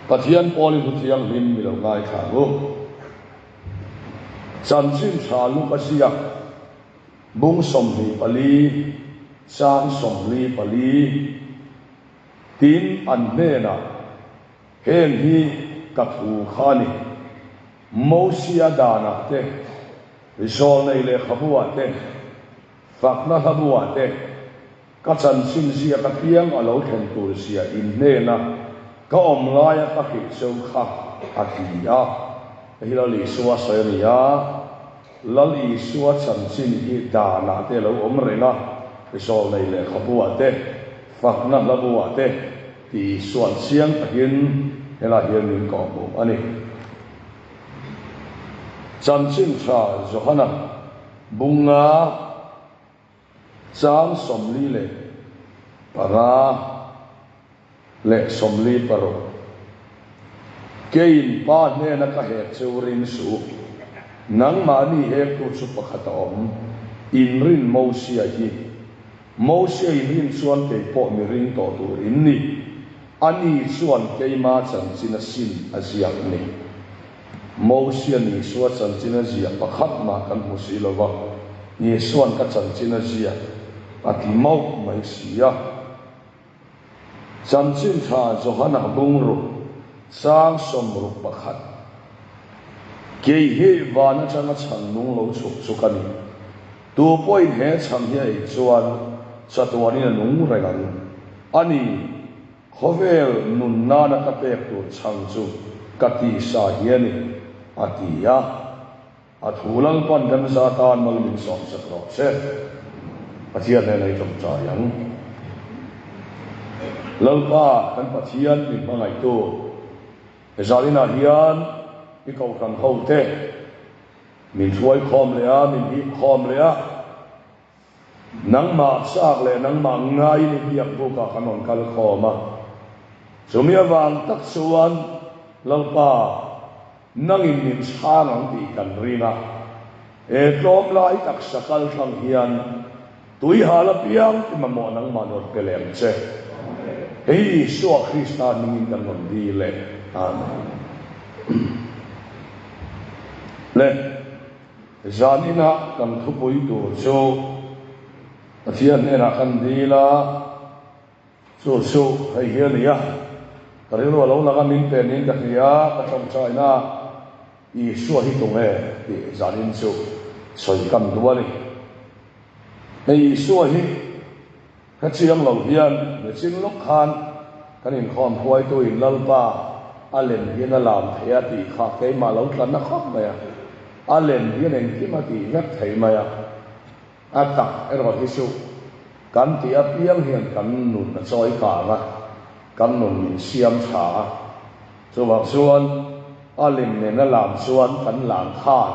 Pathian pawlin thu thianghlim mi lo ngaithla ang u. Chanchin tha Luka ziak bung 24, chang 44, Tin, an hnenah, Heng hi ka thu kha a ni, Mosia danah te, Zawlnei lehkhabuah te, Fakna hlabuah te, Ka chanchin ziak apiang a lo thlen tur zia in hnena ka awm laia ka hrilh cheu kha a ti a. Hei hi Lal Isua sawi a ni a, Lal Isua chanchin hi danah te a lo awm reng a, zawlnei lehkhabuah te, fakna hlabuah te tih Isua'n chiang takin helaiah hian min kawhhmuh a ni. Chanchin tha Johana bunga. Chang 45 leh 46. Keiin Pa hnena ka hek cheu ring suh, nangmahni hektu chu pakhat a awm, inrin Mosia hi. Mosia inrin chuan kei pawh mi ring tawh tur in ni, ani chuan keima chanchin a sin a ziak ni. Mosian Isua chanchin a ziah pakhat mah kan hmu si lo va, Isua'n ka chanchin a ziah a ti mauh mai si a. Chanchin tha Johana bungruk chang 61, Kei hi van atanga chhan nung lo chhuk chu ka ni. Tu pawhin he chhan hi a ei chuan chatuanin a nung reng ang a ni. Khawvel nun nana ka pek tur chhang chu ka tisa hi a ni, a ti a. A thu Lalpan kan za tan mal min sawm sak rawh se. Pathian hnena i tawngtai ang. Lalpa kan Pathian min hmangaihtu, he zaninah hian i kohhran hote min hruai khawm leh a, min hip khawm leh a. Nangmah chak leh nangmah ngaiin i biak bukah kan rawn kal khawm a. Chumi avang tak chuan Lalpa, nangin min chhang ang tih kan ring a. He tlawm lai taksa kal thlang hian tui hal apiang ti mamawh nangmah rawn pe leh ang che. Hei Isua Krista hmingin kan rawn dil e. Amen. Le. Zan inah kan thupui tur chu Pathian hnenah kan dil a, chu chu hei hi a ni a, ka rilru a lo lang a, min pe niin ka hria a, ka tawngtaina Isua hi tunge tih zanin chu sawi kan duh a ni. Hei Isua hi Ka chiang lo hian mechin lawk khan kan inkhawm hruaituin Lalpa a lem hian a lam thei a tih kha keimah lo tlanna khawp mai a, a lem hian engkim a tih vek thei mai a, a tak erawh hi chu kan tih apiang hian kan nun a chawi kang a, kan nun min siam tha a, chuvang chuan a lem nen a lam chuan kan lam khan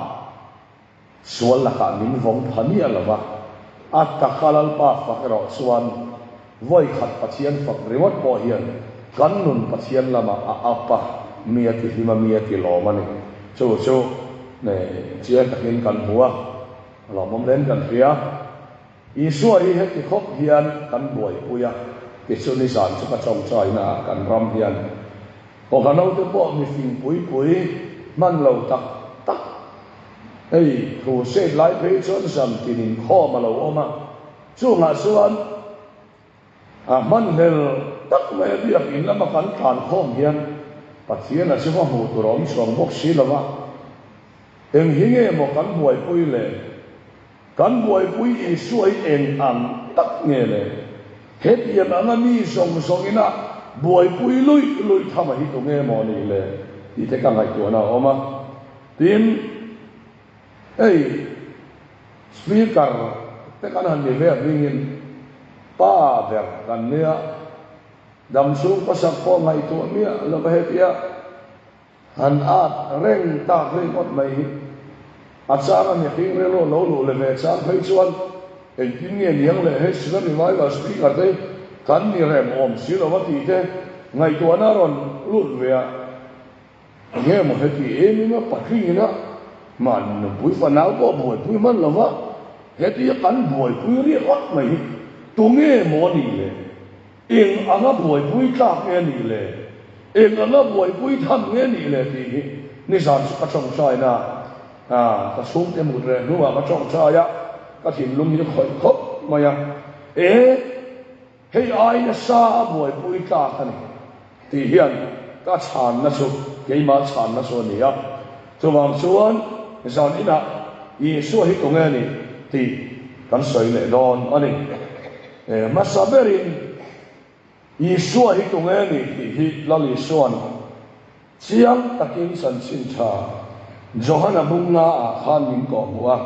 Sual lakah min vawng pha miah lo va, a taka Lalpa fak erawh chuan vawi khat Pathian fak ringawt pawh hian kan nun Pathian lamah a up a, mi a ti hlim a, mi a ti lawm a ni. Chu chu chiang takin kan hmu a, a lawmawm hle in kan hria. Isua hi heti khawp hian kan buaipui a, tichu nizan chu ka tawngtaina ah kan ram hian Kohhranhote pawh mifing pui pui hman lo tak tak hei crusade lai phei chuan zan tin inkhawm a lo awm a, chungah chuan a hmanhlel tak mai a biakin lama kan tlan khawm hian Pathian a chu va hmuh tur a awm chuang bawk si lo va, eng hi nge maw kan buaipui le? Kan buaipui Isua hi eng ang tak nge le? Hetiang anga mi zawng zawngin a buaipui luih luih tham a hi tu nge maw nih le? tih te ka ngaihtuahna a awm a. Tin, hei Speaker te kan han ni ve a hmingin pa ber kan nia, damchhung khawsak pawh ngaihtuah miah lova hetia Han at reng tak ringawt mai hi a chang a mihring rilru lo luh leh ve chang phei chuan engtin nge niang leh hei Student Revival Speaker te kan ni rem awm si lo a tih te ngaihtuahna a rawn lut ve a, enge maw heti em em a patlingin a mahni nupui fanau pawh buaipui hman lo va hetia kan buaipui ringawt mai hi tunge maw a nih le? Eng anga buaipui tlak nge a nih le? Eng anga buaipui tham nge nih le tih hi nizan chu ka tawngtaina a, ka chhungte mut reh hnuah ka tawngtai a, ka thinlung hi khawih khawp mai a, e hei ai nasa a buaipui tlak a ni tih hian ka chhanna chu keimah chhanna chu a ni a, chuvang chuan zan inah Isua hi tunge a nih tih kan sawi leh dawn a ni. E hmasa berin. Isua hi tunge ni tih hi Lal Isua'n chiang takin chanchin tha Johana bungnaah khan min kawhhmuh a.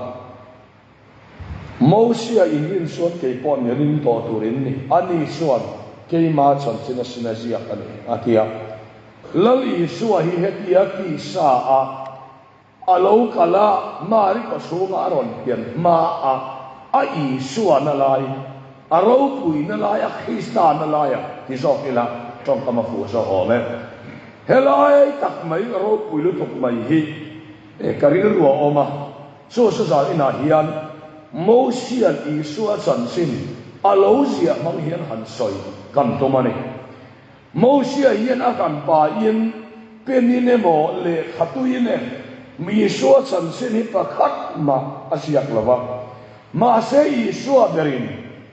Mosia inrin chuan kei pawh mi ring tawh tur in ni, ani chuan keima chanchin a sin a ziak a ni, a ti a. Lal Isua hi hetia tisa a A lo kal a, Mari kawchhunga a rawn pian hma a, a Isua na lai, a ropui na lai, a Krista na lai a ti zawk ila tawngkam a fuh zawk awm e. Helai tak mai ropui lutuk mai hi ka rilru a awm a, chu chu zan inah hian Mosia'n Isua chanchin a lo ziah hmang hian han sawi kan tum a ni. Mosia hian a kan pain penin emaw lehkhatuin em Isua chanchin hi pakhat mah a ziak lo va. Mahse Isua berin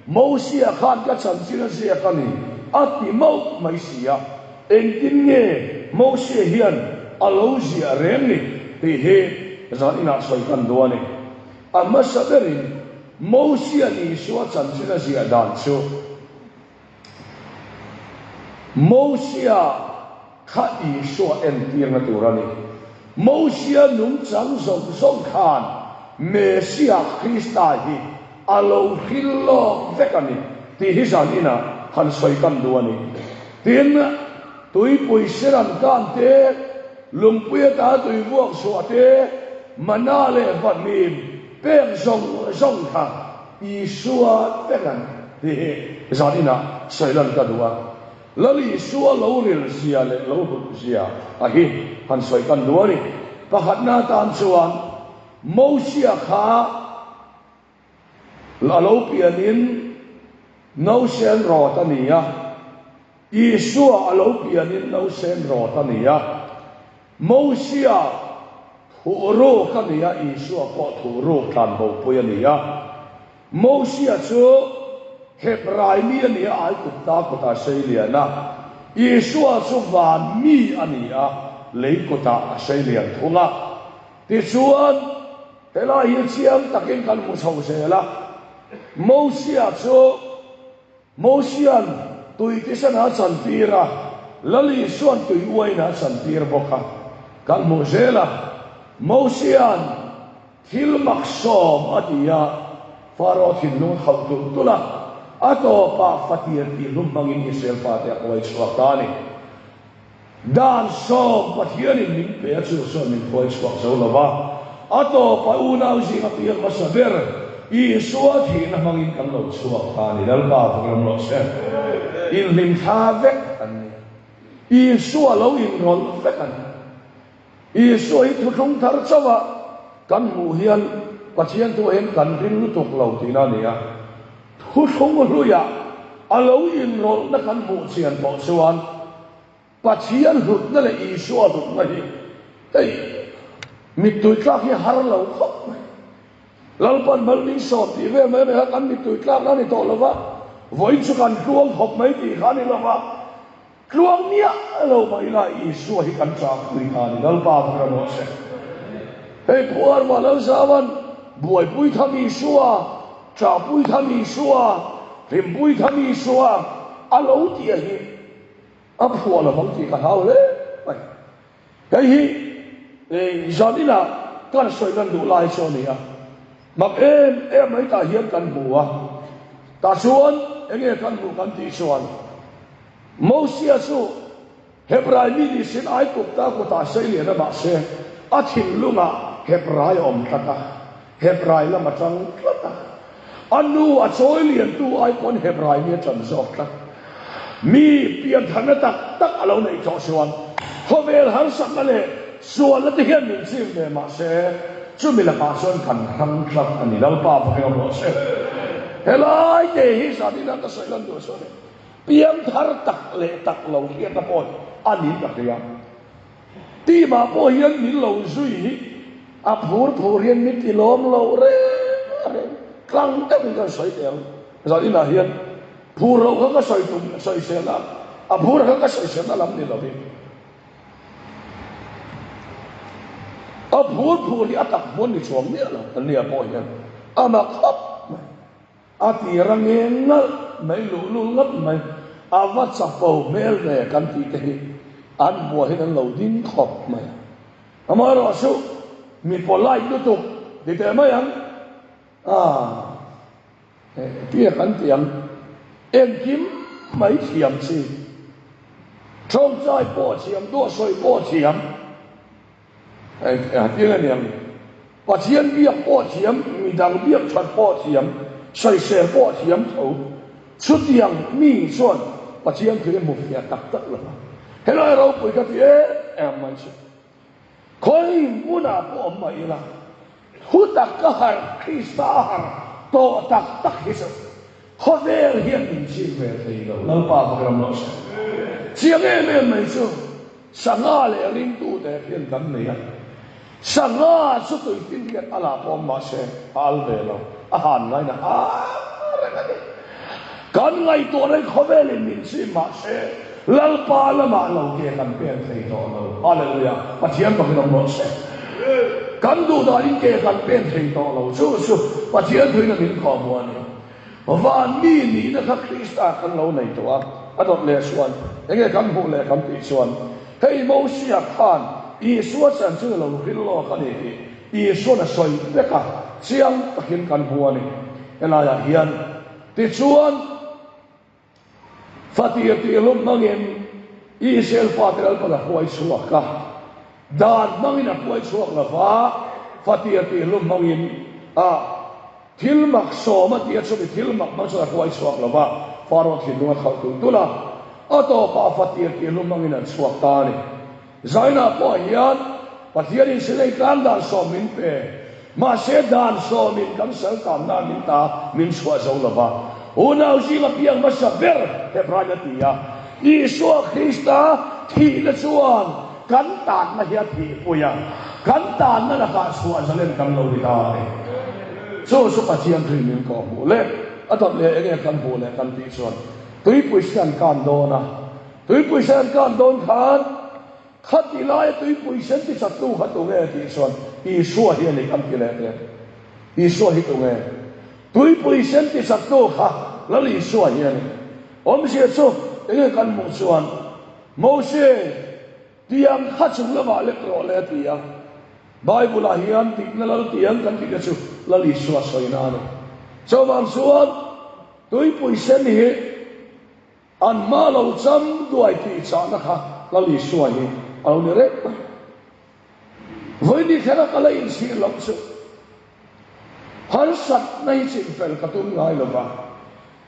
Mosia khan ka chanchin a ziak a ni a ti mauh mai si a. Engtin nge Mosia hian a lo ziah reng ni tih hi zan inah sawi kan duh a ni. A hmasa berin Mosia'n Isua chanchin a ziah dan chu. Mosia kha Isua entirna tur a ni. Mosia nungchang zawng zawng khan Mesia Krista hi a lo hril lawk vek a ni tih hi zan inah han sawi kan duh a ni. Tin, tuipui sen an kan te, lungpui ata tui vuak chhuah te, mana leh vahmim pek zawng zawng kha Isua vek an tih hi zan inah sawi lan ka duh a, Lal Isua lo ril zia leh lo hlut zia a hi han sawi kan duh a ni. Pakhatna atan chuan Mosia kha a lo pianin nausen rawt a ni a, Isua a lo pianin nausen rawt a ni a, Mosia thuhruk a ni a, Isua pawh thuhruk tlanbopui a ni a. Mosia chu Hebrai mi a ni a, Aigupta kutah a seilian a. Isua chu van mi a ni a, lei kutah a seilian thung a. Tichuan, helai hi chiang takin kan hmu chho zel a, Mosia chu Mosia'n tui thisen a chantir a, Lal Isua'n tui uain a chantir bawk a, kan hmuh zel a. Mosia'n thil mak sawm a ti a, Faro thinlung a khauh tulh tulh a, a tawpah fatir tih hlum hmangin Israel fate a huai chhuak ta a ni. Dan sawm Pathianin min pe a chu chuan min hruai chhuak zo lo va, a tawpa unau zinga piang hmasa ber Isua thihna hmangin kan lo chhuak ta a ni. Lalpa fak ram rawh se. Inhlim thla vek an ni. Isua lo inrawlh vek a ni. Isua hi thuthlung thar chauh a kan hmuh hian Pathian thu ah hian kan ring lutuk lo tihna a ni a. Thuthlung hluiah a lo inrawlhna kan hmuh chian tawh chuan Pathian hlutna leh Isua hlutna hi hei mittui tlak hi har lo khawp mai. Lalpan mal min sawm tih vel mai mai kha kan mittui tlakna a ni tawh lo va, vawiin chu kan tluang khawp mai tih kha a ni lo va. Tluang miah lo mah ila Isua hi kan chahpui ta a ni, Lalpa ka rawn awh che. Hei phuar mah lo zauan buaipui tham Isua, chahpui tham Isua, hlimpui tham Isua a lo tih a hi a phuah lovang tih ka hlau hle mai. Hei hi zan inah kan sawi lan duh lai chu a ni a, mak em em mai tah hian kan hmu a, tah chuan enge kan hmuh kan tih chuan Mosia chu Hebrai mi ni sin Aigupta kutah sei lian a mahse a thinlungah Hebrai a awm tlat a, Hebrai lam a tang tlat a. A nu a chawi liantu ai pawn Hebrai mi a tan zawk tlat. Mi piantharna tak tak a lo neih tawh chuan khawvel harsatna leh sualna te hian min chim ve mahse chumi lakah chuan kan hrang tlat a ni. Lalpa va eng rawh se. Helai te hi zan ina ka sawi lan duh chuan piangthar tak leh tak lo hriatna pawh a ni. a niin ka hria. Team ah pawh hian min lo zui hi a phur phur hian min ti lawm lo reng reng tlang deuhin kan sawi teh ang. Zan inah hian phur loh kha ka sawi tum sawiselna a phur kha ka sawiselna lam ni lovin a phur phur hi a tak hmuan ni chuang miah lo an nia pawh hian a mak khawp mai. A tir a ngeng nalh mai, luhlul ngawt mai, a va chapo hmel ve kan tih te hi an buahin an lo ding khawp mai a. Amaherawh chu mi polite lutuk ti teh mai ang, ah tia kan ti ang, engkim mai thiam chi, tawngtai pawh thiam, duahsawi pawh thiam, Eng a niang? Pathian biak pawh thiam, midang biak that pawh thiam, sawisel pawh thiam tho. Chutiang mi chuan Pathian thil hmu fiah tak tak lo va. Helai ropui ka ti em em mai chu. Khawi hmunah pawh awm mah ila, thu tak ka harh, Krista a harh tawh tak tak hi chu khawvel hian min chik ve thei lo. Lalpa fak ram rawh se. Chiang em em mai chu. Sangha leh ringtute hian kan nei a, sangha chu tuifinriat a la pawm mahse a al ve lo, a han ngaina hang reng a ni. Kan ngaihtuah reng khawvelin min chim mahse Lalpa lamah lo ke kan pen thei tawh lo. Hallelujah! Pathian bawkin awm rawh se. Kan duh danin ke kan pen thei tawh lo. Chu chu Pathian thuin a min khawhmuh a ni. Van mi nihna kha Krista kan lo nei tawh a, a dawt leh chuan enge kan hmuh leh kan tih chuan hei Mosia khan Isua chanchin a lo hril lawk a ni tih Isuan a sawi vek a, chiang takin kan hmu a ni helaiah hian. Tichuan Fatir tih hlum hmangin Israel fate Lalpan a hruai chhuak a, dan hmangin a hruai chhuak lo va, fatir tih hlum hmangin a thil mak sawm a tih a chumi thil mak hmang chuan a hruai chhuak lo va, Faro thinlung a khalh tulh tulh a, a tawpah fatir tih hlum hmangin an chhuak ta a ni. Zainah pawh hian Pathianin Sinai tlang dan sawm min pe. Mahse dan sawmin kan sal tanna min ta min chhuah zo lo va. Unau zinga piang hmasa ber Hebrain a ti a, Isua Krista thihna chuan kan tanna hi a thihpui a, kan tanna lakah chhuah zalen kan lo ni ta a ni. Chu chu Pathian rin min kawh hmuh leh a dawt leh enge kan hmuh leh kan tih chuan tuipui hrian kan dawn a. Tuipui sen kan dawn khan khati laia tuipui sen ti chattu kha tunge tih chuan Isua hi a ni kan ti leh teh. Isua hi tunge? Tuipui sen ti chattu kha Lal Isua hi a ni. Awmzia chu enge kan hmuh chuan Mose tiang kha chung lamah lek rawh le a ti a. Bible ah hian dikna Lal tiang kan tih te chu Lal Isua sawina a ni. Chuvang chuan tuipui sen hi An hma lo cham duai tih chahna kha Lal Isua hi a lo ni reng mai. Vawiin thleng a ka la inchhir loh chu harsatna hi chinfel ka tum ngai lo va,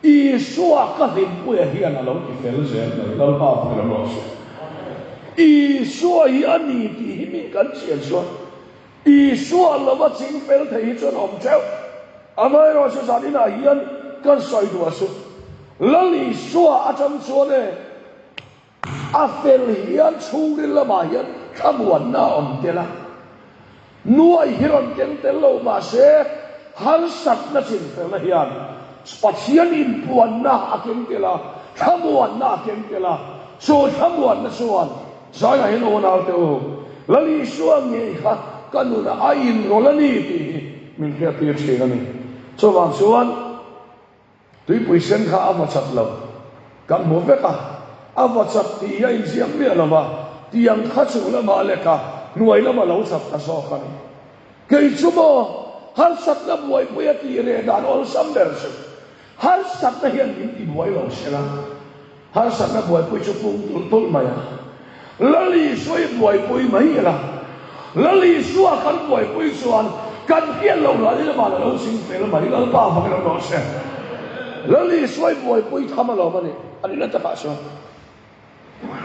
Isua ka hlimpuia hian a lo ti fel zel mai, Lalpa pawhin a rawh se. Isua hi a ni tih hi mi kan chian chuan Isua lova ching fel thei hi chuan awm theuh. Amaherawhchu zan inah hian kan sawi duh a suh. Lal Isua atang chuan e, a fel hian chhungril lamah hian thlamuanna a awm tel a. Nuai hi rawn keng tel lo mahse harsatna chinfelna hian Pathian inpuanna a keng tel a, thlamuanna a keng tel a. Chu thlamuanna chuan Zaia hian unaute u, Lal Isua ngei kha ka nunah a inrawlh a ni tih hi min hriattir thin a ni. Chuvang chuan tuipui sen kha a va chat lo, kan hmu vek a, a va chat tih hi a inziak miah lo va, tiang kha chung lamah lek a, hnuai lama lo chat ta zawk a ni. Kei chu maw, harsatna buaipui a tih reh dan awlsam ber chu harsatna hian min tibuai lo sela, Harsatna buaipui chu pung tulh tulh mai a, Lal Isua i buaipui mai ila, Lal Isua kan buaipui chuan kan hriat loh lalin amah la lo ching fel mai, Lalpa vang ilo rawh se. Lal Isua i buaipui tham alawm a nih, a nihna takah chuan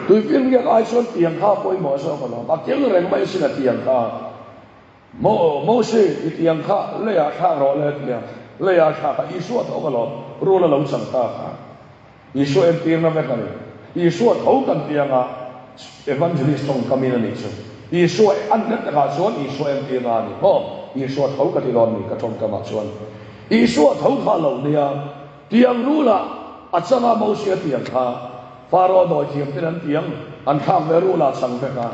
tuifinriat ai chuan tiang kha a pawimawh zawk alawm, a keng reng mai sin a tiang kha. Mose i tiang kha leiah thlak rawh le a ti a, leiah thlak a, Isua tho ka lawm, rul a lo chang ta kha. Isua entirna vek a ni. Isua tho kan tiang a. Evangelist tawngkamin a nih chu. Isua an hnet takah chuan Isua entirna a ni maw? Isua tho ka ti dawn ni ka tawngkamah chuan. Isua tho kha a lo nia. Tiang rula a changa Mosia tiang kha Faro dawithiam ten an tiang an thlak ve rula a chang vek a.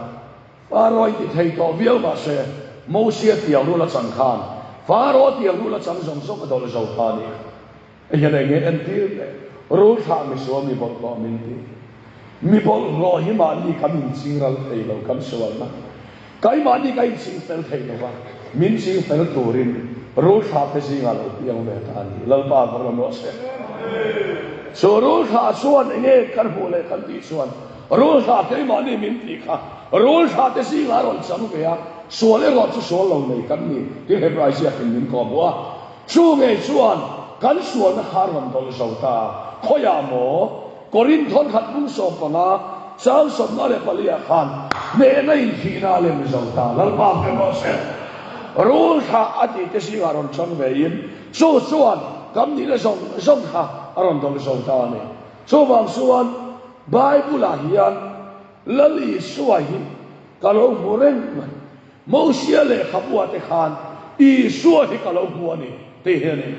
Faro in ti thei tawh viau mahse Mosia tiang rula chang khan Faro tiang rula chang zawng zawng a dawlh zo ta a nih kha. Hei hian eng nge entir leh rul thlah misual mi bawlhhlawh min ti. Mi bawlhhlawh hi mahni kan inching ral thei lo kan sualna. Keimahni ka inching fel thei lo va, min ching fel turin rul thlah te zingah lo piang ve ta a ni. Lalpa vawr lam rawh se. Chu rul thlah chuan eng nge kan hmuh leh kan tih chuan rul thlah keimahni min tih kha rul thlah te zingah a rawn chang ve a, sual erawh chu sual lo nei kan ni tih Hebrai ziakin min kawhhmuh a. Chu ngei chuan kan sualna kha a rawn dawlh zo ta. Khawiah maw? Korinth khat bung 15, chang 24 ah khan hnehna in thihna a lem zo ta. Lalpa hmel rawh se. Rul thlah a tih te zingah rawn chang ve in chu chuan kan nihna zawng zawng kha a rawn dawlh zo ta a ni. Chuvang chuan Bible ah hian Lal Isua hi ka lo hmu reng mai. Mosia lehkhabua te khan Isua hi ka lo hmu a ni tih hi a ni.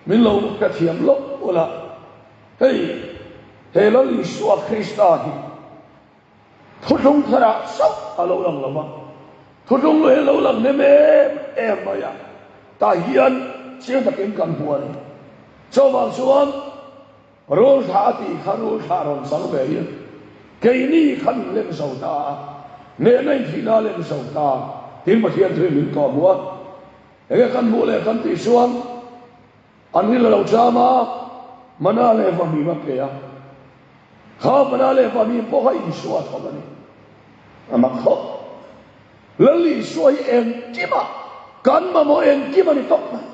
Min lo hrethiam lawk ula, hei he Lal Isua Krista hi thuthlung tharah chauh a lo lang lo va, thuthlung hi a lo lang hnem em em mai a, tah hian chiang takin kan hmu a ni. Chuvang chuan Rul thlah a tih kha rul thlah rawn chang ve hi keini kha min lem zo ta a, nehna in thihna a lem zo ta tin Pathian thu in min kawh hmuh a, enge kan hmuh leh kan tih chuan an ril a lo cham a, mana leh vahmim a pe a, kha mana leh vahmim pawh kha Isua thawk a ni, a mak khawp. Lal Isua hi engkimah kan mamawh engkim a ni tawp mai.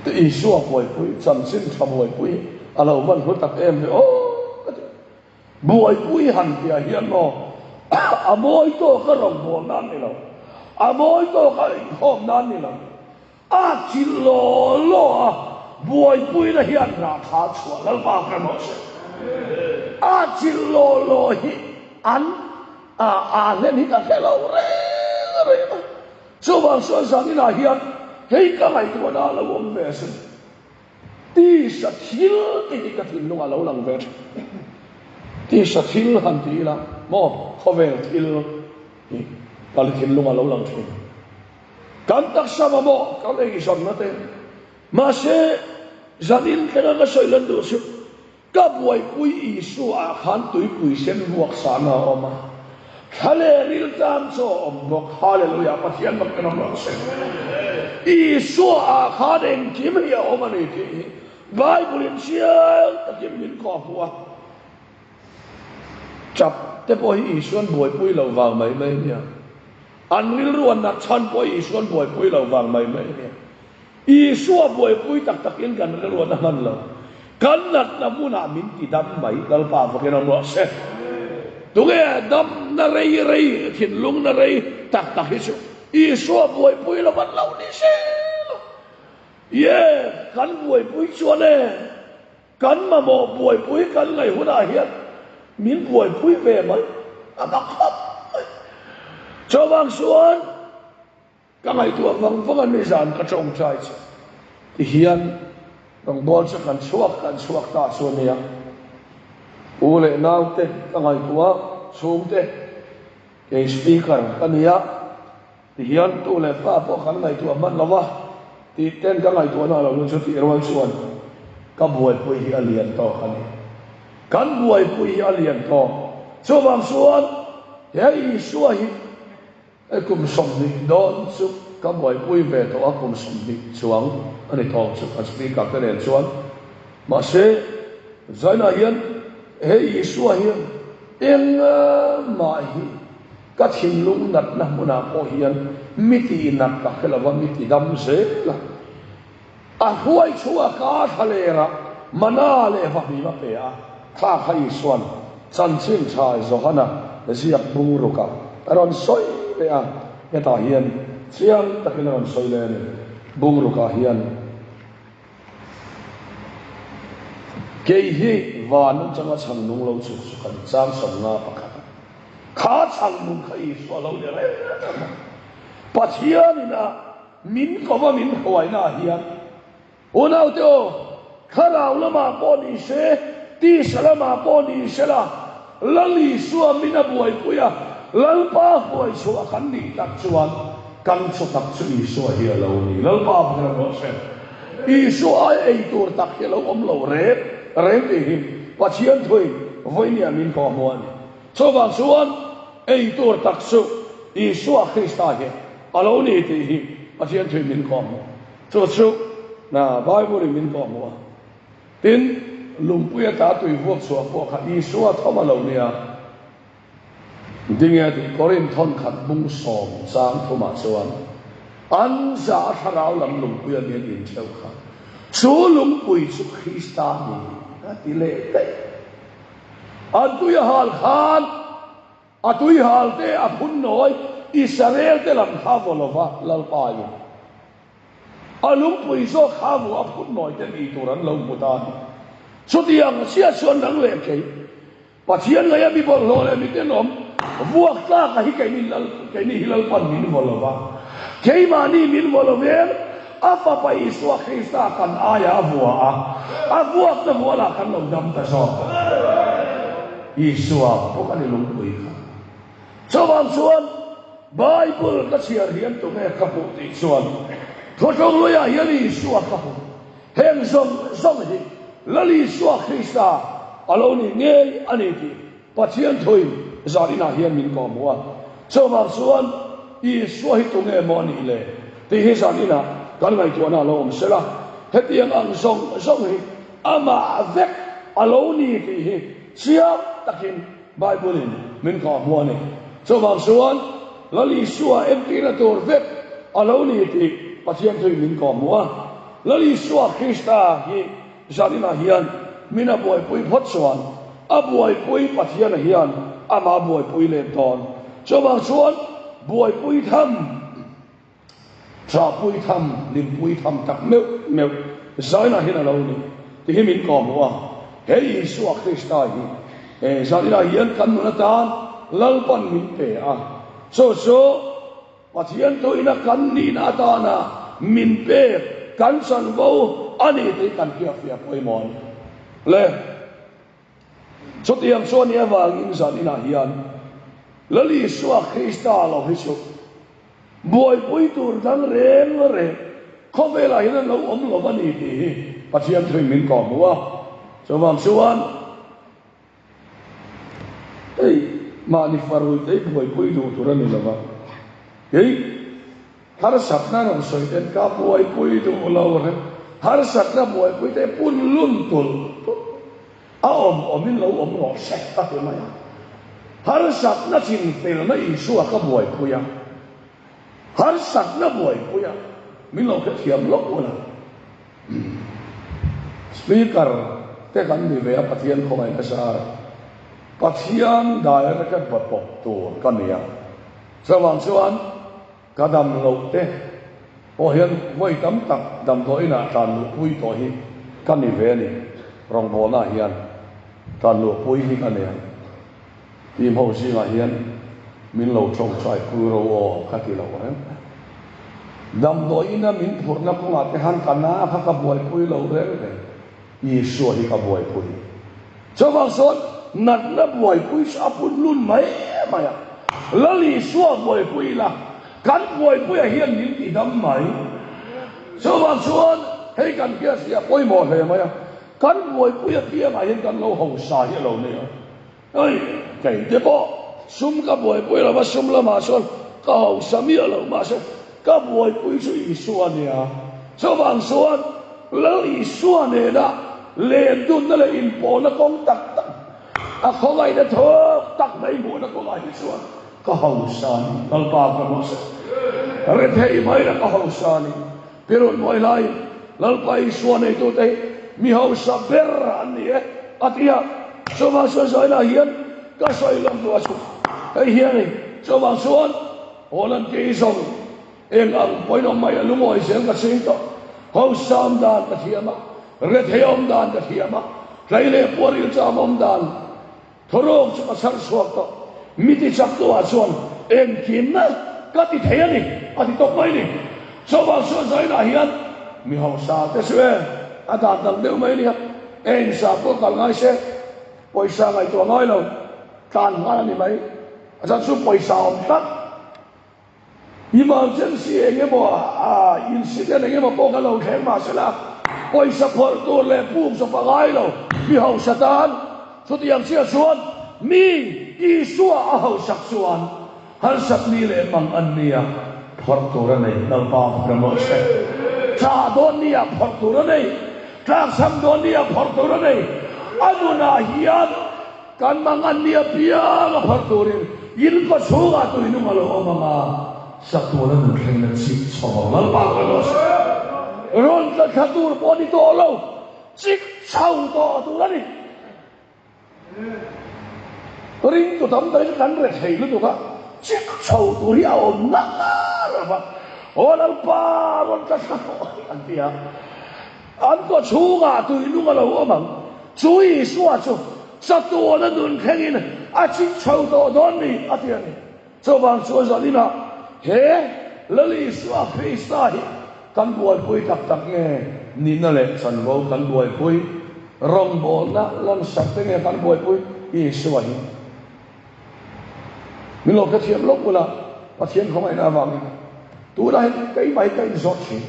Isua buaipui, chanchin tha buaipui a lo van hlu tak em ve aw ka ti. Buaipui han tihah hian maw a mawi tawk a rawngbâwl nan ni lo, a mawi tawk a inkhawm nan ni lo, a chilh law law a buaipuina hian rah tha chhuah Lalpa ka rawh se. A chilh law law hi an A a hlen hi ka hre lo reng reng a, chuvang chuan zan inah hian hei ka ngaihtuahna a lo awm ve asin. Tisa thil tih hi ka thinlung a lo lang ve thin. Tisa thil han ti ila maw khawvel thil hi ka thinlung a lo lang thin. Kan taksa mamawh kan eizawnna te mahse zan in thlenga ka sawi lan duh chu Ka buaipui Isua ah khan tuipui sen ruak sahna a awm a, thla leh riltam chaw a awm bawk. Hallelujah! Pathian mak kan awm rawh se. Isua ah khan engkim hi a awm a ni tih hi Bible in chiang takin min kawhhmuh a. Chap te pawh hi Isuan buaipui loh vang mai mai a nia. An rilru an nat chhan pawh hi Isuan buaipui loh vang mai mai a nia. Isua buaipui tak takin kan rilruat a hman lo. Kan natna hmunah min ti dam mai, Lalpa vakin awm rawh se. Tunge damna rei rei, thinlungna rei tak tak hi chu Isua buaipui lo an lo ni zel a. Ye, kan buaipui chuan e, kan mamawh buaipui kan ngaih hunah hian min buaipui ve mai, a mak khawp mai. Chuvang chuan. Ka ngaihtuah vang vang a nizan ka tawngtai che ti hian rawngbawl chu kan chhuak kan chhuak ta chu a nia. U leh naute ka ngaihtuah chhungte kei speaker ka nia ti hian tu leh pa pawh kan ngaihtuah hman lo va tih ten ka ngaihtuahna a lo lut chu tih rual chuan ka buaipui hi a lian tawk a ni. Kan buaipui hi a lian tawk. Chuvang chuan he Isua hi Hei kum 20 dawn chu ka buaipui ve tawh a, kum 20 chuang a ni tawh chu kan speaker te nen chuan. Mahse, zainah hian he Isua hian engmah hi ka thinlung natna hmunah pawh hian mi tihnat ka hre lo va, mi tidam zel a. A hruai chhuak a thlalerah mana leh vahmim a pe a, thla kha Isua'n chanchin tha Johana ziak bung rukah a rawn sawi leh a, hetah hian chiang takin a rawn sawi leh a ni. Bung rukah hian. Kei hi van atanga chhang nung lo chhuk chu kan chang 51 a. Kha chhang nung kha Isua lo ni reng reng a. Pathianin a min kova min hruaina ah hian Unaute aw, thlarau lamah pawh ni se, tisa lamah pawh ni se la, Lal Isua min a buaipui a, Lalpa hruai chhuah kan nih tak chuan kan chaw tak chu Isua hi a lo ni. Lalpa pakhat a ruah hre. Isua ai ei tur tak hi a lo awm lo reng reng tih hi Pathian thuin vawinia min kawhhmuh a ni. Chuvang chuan ei tur tak chu Isua Krista hi a lo ni tih hi Pathian thuin min kawhhmuh. Chu chu na Bible in min kawhhmuh a. Tin, lungpui ata tui vuak chhuah pawh kha Isua thawm a lo nia. Dinge tih Korinth thawn khat bung sawm chang thumah chuan an za a thlarau lam lungpui a min intheuh kha chu lungpui chu Krista ni a ti leh daih. An tui a hal khan A tuihal te a phun nawi Israel te lam kha vaw lova Lalpa in a lungpui zawk kha vaw a phun nawi te ni tur an lo hmu ta a ni. Chutiang chiah chuan nang leh kei Pathian ngaia mi bawlhhlawh leh mi tenawm vuak tlak a hi keini Lal keini hi Lalpan min vaw lova keimahni min vaw lo em a fapa Isua Krista kan aia a vua a a vuakna vualah kan lo dam ta zawk. Isua bawk a ni lungpui kha. Chuvang chuan Bible ka chhiar hian tunge ka hmuh tih chuan Thuthlung luiah hian Isua ka hmu. Heng zawng zawng hi Lal Isua Krista a lo ni ngei a ni tih Pathian thuin zan inah hian min kawhhmuh a. Chuvang chuan Isua hi tunge maw a nih le tih hi zan inah kan ngaihtuahna a lo awm sela. Hetiang ang zawng zawng hi Amah vek a lo ni tih hi chiang takin Bible-in min kawhhmuh a ni. Chuvang chuan Lal Isua entirna tur vek a lo ni tih Pathian thuin min kawhhmuh a. Lal Isua Krista hi zaninah hian min a buaipui phawt chuan a buaipui Pathiana hian amah buaipui let dawn. Chuvang chuan buaipui tham. Ṭhahpui tham, hlimpui tham tak meuh meuh zainah hian a lo ni tih hi min kawhhmuh a. He Isua Krista hi he zaninah hian kan nun atan Lalpan min pe a, chu chu Pathian tuina kan nihna atana min pek kan chanvo a ni tih kan hriatfiah pawimawh a ni. Le. Chutiang chuan i avangin zaninah hian Lal Isua Krista lo hi chu buaipui tur dang reng reng khawvelah hian an lo awm lo a ni tih hi Pathian thuin min kawhhmuh a. Chuvang chuan hei mahni farui te hi buaipui duh tur a ni lo va, kei Harsatna rawn sawi ten ka buaipui duh lo reng. Harsatna buaipui te pun lun tulh tulh a awm awmin lo awm rawh se ka ti mai a. Harsatna chinfelna Isua ka buaipui a, harsatna buaipui a min lo hrethiam lawk ula. Speaker te kan ni ve a Pathian khawngaih nasa a, Pathian direct ba tawp tur ka ni a. Chuvang chuan ka dam loh te pawh hian vawi tam tak damdawi inah tlan luhpui tawh hi ka ni ve a ni. Rawngbawlnaah hian tlan luhpui hi ka nei ang. Team ho zingah hian min lo tawngtai pui ro aw ka ti lo reng. Damdawi ina min phurhna kawngah te khan ka na kha ka buaipui lo reng reng. Isua hi ka buaipui. Chuvang chuan natna buaipui chu a pun lun mai mai a. Lal Isua buaipui ila, kan buaipuiah hian min ti dam mai. Chuvang chuan hei kan hriat hi a pawimawh hle mai a, kan buaipui apiangah hian kan lo hausa hi a lo ni a. Hei, kei te pawh sum ka buaipui lo va, sum lamah chuan ka hausa miah lo, mahse ka buaipui chu Isua a nia. Chuvang chuan Lal Isua nena len dunna leh inpawlna kawng tak tak, a khawngaihna thawk tak mai hmuhna kawngah hi chuan ka hausa a ni. Lalpa ka hmasa rethei mai la ka hausa a ni. Pi Run Mawi laiin Lalpa Isua neitute hi mi hausa ber an ni e a ti a. Chuvang chuan Zaina hian ka sawi lawm duh a chu hei hi a ni. Chuvang chuan Holland ke hi zawng eng ang pawhin awm mai a lungawi zel ka ching tawh. Hausa awm dan ka thiam a, rethei awm dan ka thiam a. Tlai leh puar rilcham awm dan thuruk chu ka chhar chhuak tawh. Mi ti chaktu ah chuan engkim ka ti thei a ni, a ti tawp mai ni. Chuvang chuan zainah hian mi hausa te chu e a dan dang deuh mai nia, eng sa pawh kal ngai se pawisa ngaihtuah ngai lo, tlan nghal a ni mai. A chhan chu pawisa awm tlat. Emergency eng emaw ah incident eng emaw pawh kha lo thleng mah sela pawisa phawrh tur leh puk zawp a ngai lo. Mi hausa tan chutiang chiah chuan mi Isua a hausak chuan harsat ni leh mang an nia phawrh tur a nei. Lalpa fak rawh se. Tah dawn nia phawrh tur a nei. Tlakchham dawn nia phawrh tur a nei. A nunah hian. Kan mangan ni apiang a phar turin in kaw chhungah tui nung a lo awm ang a, chatuan a nun thlengin a chik chho ang. Lalpa ka rawh se. Rawn tla thla tur pawh a ni tawh lo, chik chho tawh tur a ni. Ringtu tam tak hi chu kan rethei lutuk a, chik chho tur hi a awm ngat lo va, Aw Lalpa rawn tla thla tawh an ti a. An kaw chhungah tui nung a lo awm ang. Chu Isua chu chatuana nun thlengin a chik chho tawh dawn ni, a ti a ni. Chuvang chuan zaninah he Lal Isua Krista hi kan buaipui tak tak nge nihna leh chanvo kan buaipui, rawngbawlna lansak te nge kan buaipui Isua hi? Min lo hrethiam lawk ula, Pathian khawngaihna avangin tunah hian keimah hi ka inzawt thin.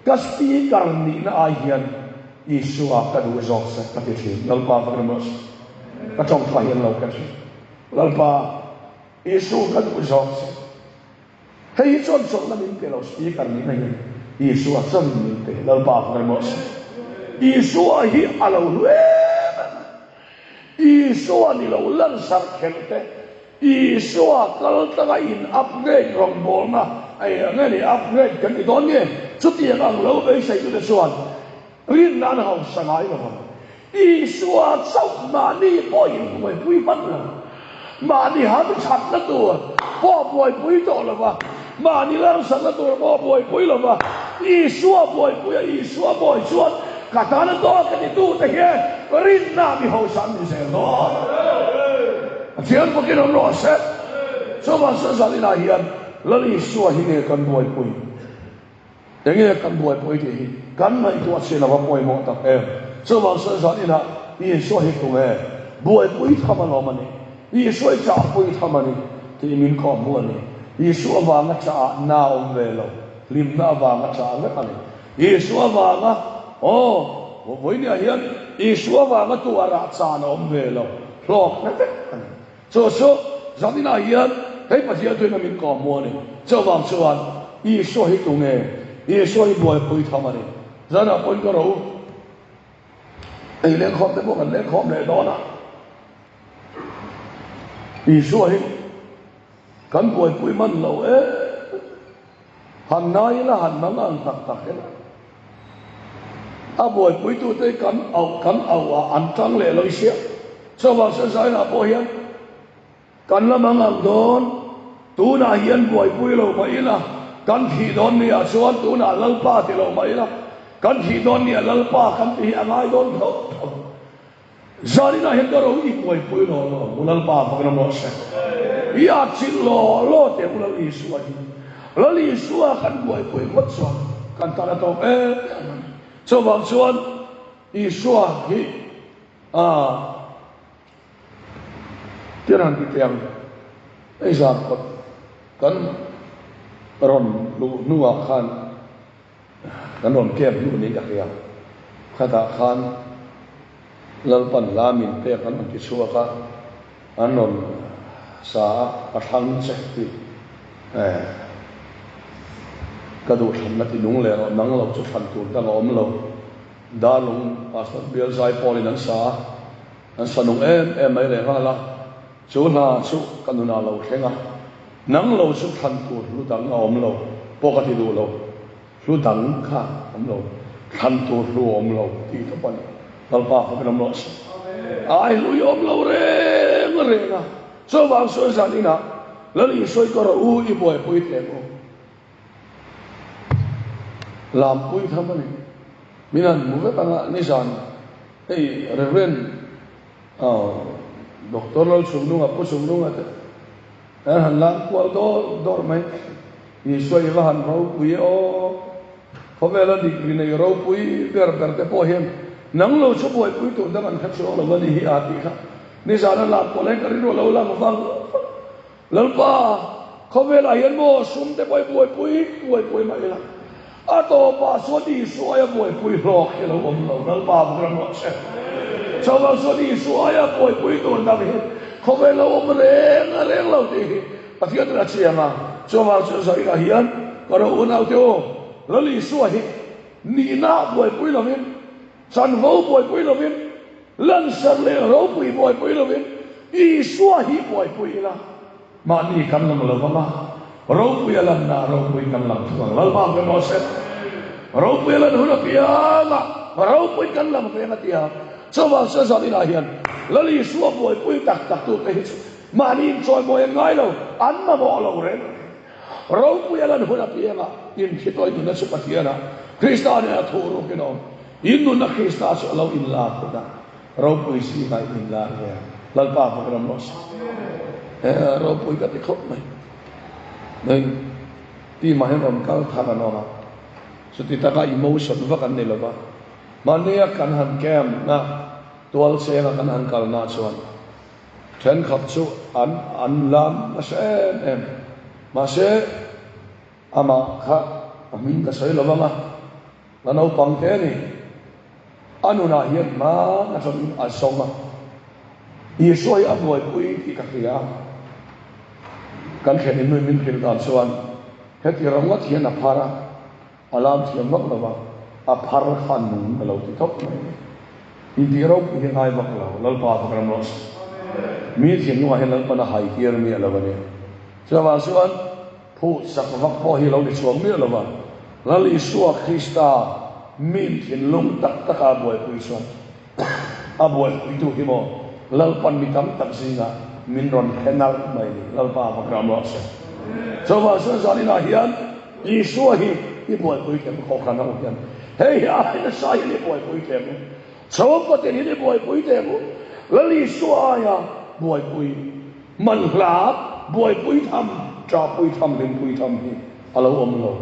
Ka speaker nihna ai hian Isua ka duh zawk se ka ti thin. Lalpa ka rim rawh se. Ka tawngtai hian lo ka thin. Lalpa, Isu ka duh zawk se. Hei hi chuan chawlhna min pe lo speaker nihna hian Isua chawlh min pe. Lalpa ka rim rawh se. Isua hi a lo hlu em em a. Isua ni lo lansar khelh te, Isua kal tlanga in upgrade rawngbawlna ei ang nge ni, upgrade kan ti dawn nge? Chutiang ang lo beiseitute chuan rinna an hausa ngai lo vang. Isua chauh mahni pawh in buaipui hman lo, mahni hamthatna tur pawh buaipui tawh lo va, mahni larsakna tur pawh buaipui lo va, Isua buaipui a, Isua bawi chuan ka tan a tawk a titute hian rinna mi hausa an ni zel dawn. Pathian bawkin awm rawh se. Chuvang chuan zaninah hian Lal Isua hi nge kan buaipui? Enge kan buaipui tih hi kan ngaihtuah chin a va pawimawh tak em. Chuvang chuan zaninah Isua hi tunge buaipui tham alawm a nih? Isua hi chahpui tham a ni tih min kawh hmuh a ni. Isua avanga chah na awm ve lo, hlimna avanga chah vek a ni. Isua avanga, aw, vawinia hian Isua avanga tuarah chan a awm ve lo, hlawkna vek a ni. Chu chu zaninah hian hei Pathian thuin a min kawh hmuh a ni. Chuvang chuan Isua hi tunge? Isua hi buaipui tham a ni. Zanah pawhin ka ro ei lengkhawm te pawh kan lengkhawm leh dawn a. Isua hi kan buaipui man lo em. Han ngai ila han hmang ang tak tak ila. A buaipuitute kan auh kan auh ah an tang leh lo i sia. Chuvang chuan Zainah pawh hian kan la hmang ang dawn. Tunah hian buaipui lo mah ila kan thih dawn ni ah chuan tunah Lalpa ti lo mah ila kan thih dawn ni ah Lalpa kan ti hi a ngai dawn tho tho. Zaninah hian ka ro i kuaipui law law ang u Lalpa fak ram rawh se. I atchilh law law teh u Lal Isua hi. Lal Isua kan buaipui phawt chuan kan tan a tawk em em a ni. Chuvang chuan Isua hi ah tir han ti teh ang. Hei zan kawt kan rawn luh hnuah khan Kan rawn kep hnu niin ka hria. Khatah khan Lalpan hla min pek an rawn ti chhuak a, an rawn sa a, ka thlang che tih eh ka duhthlanna ti nung leh rawh, nang lo chu thlan tur dang a awm lo. Darlung Pastor Bial Zaipawlin an sa a, an sa nung em em mai leh nghal a. Chu hla chu ka nunah lo thleng a, nang lo chu thlan tur hlu dang a awm lo pawh ka ti duh lo, hlu dang kha awm lo, thlan tur hlu a awm lo tih tawp a ni. Lalpa kha kan awm rawh se. Ai hlu i awm lo reng reng a, chuvang chuan zan inah Lal Isua i kawr a u i buaipui teh maw? Lampui tham a ni. Min han hmu vek anga nizan. Hei Rev. Doctor Lalchungnunga, Pu Chungnunga te an han lam kual dawr dawr mai. Isua i va han ropui e aw! Khawvela degree nei ropui ber ber te pawh hian nang lo chu buaipui tur dang an hre chuang lo a ni hi a tih kha nizan a lam kual hian ka rilru a lo lang vang vang. Lalpa, khawvelah hian maw sum te pawh i buaipui buaipui mah ila, a tawpah chuan Isua aia buaipui hlawk hi a lo awm lo. Lalpa bawk ram rawh se. Chuvang chuan Isua aia buaipui tur dang hi khawvel lo awm reng reng lo tih hi Pathian in a chiang a. Chuvang chuan Zainah hian ka ro unaute aw, Lal Isua hi nihna buaipui lovin, chanvo buaipui lovin, Lansar leh ropui buaipui lovin Isua hi buaipui ila, mahni kan lang lo vang a, ropui a lanna ropui kan lang thung ang. Lalpa ve maw se, ropui a lan hun apiang a, ropui kan lang ve ang a ti a. Chuvang chuan zaninah hian Lal Isua buaipui tak tak tute hi chu mahni inchawimawi an ngai lo, an mamawh lo reng. Ropui a lan hun apiang a, inthitawih nunna chu Pathian a, Krista nena thu rukin a awm. In nunna Krista chu a lo inlar phut a, ropui zingah in inlar ve a, Lalpa fak ram rawh se. Eh, ropui ka ti khawp mai. Hei, team ah hian rawn kal thar an awm a, chuti taka emotion vak an ni lo va, mahnia kan han camp na, tual chenga kan han kalna chuan thenkhat chu an an lam nasa em em, mahse amah kha a hming ka sawi lo vang a, La naupang te a ni. A nunah hian hma atangin a zawng a, Isua hi a buaipui tih ka hria a. Kan thlen in min hrilh dan chuan heti ringawt hian a phar a, a lam thiam vak lo va, a phar kha nung a lo ti tawp mai a ni. Intih ropui hi a ngai vak lo, Lalpa fak ram rawh se. Mi thinlungah hian Lalpan a haitir miah lo a ni. Chuvang chuan. Phuh chak vak pawh hi lo ni chuang miah lo va, Lal Isua Krista min thinlung tak taka a buaipui chuan a buaipuitu hi maw Lalpan mi tam tak zingah min rawn hre nalh mai ni, Lalpa vak ram rawh se. Chuvang chuan zaninah hian Isua hi i buaipui teh ang Kohhran ho hian hei hi ai nasa hian i buaipui teh ang u, chhungkaw tin hian i buaipui teh ang u, Lal Isua aia buaipui Man hla buaipui tham, ṭahpui tham, hlimpui tham hi a lo awm lo.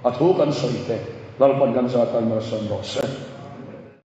A thu kan sawi te Lalpan kan zah tan malsawm rawh se.